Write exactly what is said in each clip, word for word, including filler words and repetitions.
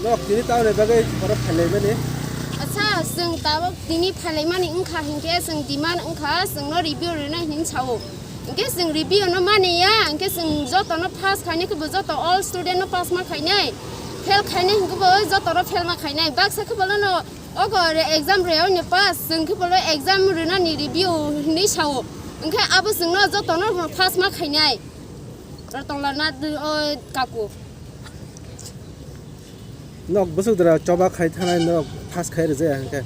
Nok tini taune bagwi oro phailaimani. Acha, chwng tabuk tini phailaimani wngkha hinkhe chwng demand wngkha, chwngno review rwna hin sao. Hinkhe chwng review no mani ya, hinkhe chwng jotono pass khainai khe bo joto all student no pass ma khainai, fail khainai hinkhe bo joto no fail ma khainai. Baksa khe bolo no ogo re exam re oino pass, chwng khe bolo exam rwnani review hinwi sao. Hinkhe abo chwngno jotono pass ma khainai. Rotongla na o kaku. Nok bwswk dra choba khai thanai nok pass khai rwjaya hinkhe.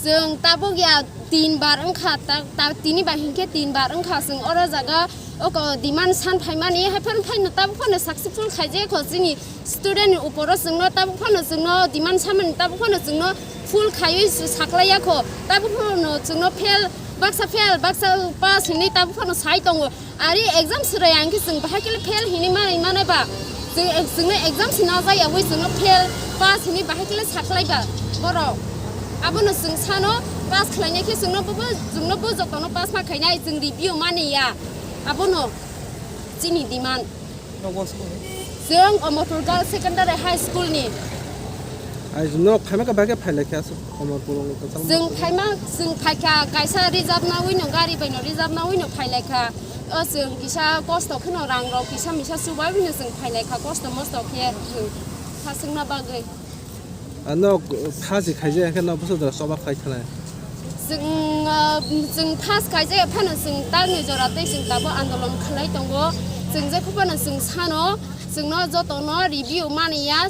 Chwng tabuk ya tin bar wngkha, ta, ta, tini bai hinkhe tin bar wngkha chwng oro jaga o ko demand san phaimani, hai phano phaino tabuk phano successful khaijaya kho chini student ni uporo chwngno tabuk phano chwngno demand samani tabuk phano chwngno full khaiwi saklaiya kho, tabuk phano chwngno fail, baksa fail, baksa pass hinwi tabuk phano sai tongo. Ari exam swrai ang khe chwng bahai khe fail hinwi manwi manai ba. Chwng, chwngno exam se najai yawi chwngno fail, pass hinwi bahai khe saklai ba borok. Abono chwng sano pass khlainai khe chwngno bo, bo, chwngno bo jotono pass ma khainai chwng review mani ya. Abono chini demand. Nogo school. Chwng Omorpur Girls Secondary High School ni. Ai, nok phaima khe bagwi phai lai kha aswk Omorpur o kwchang. Chwng phaima, chwng phai kha kaisa reserve nawi no, gari bai no reserve nawi no phai lai kha. O chwng kisa kosto kheno rang rok kisa misa chubai no chwng phai lai kha, kosto mosto khe chwng thaswkna bagwi. Ano phasi khaijak khe no bwswk jora choba khai thanai. Chwng, ah, chwng phas khaijak phano chwng tarni jora tei chwng tabuk andolon khlai tongo. Chwng je phano chwng sano, chwngno jotono review mani ya.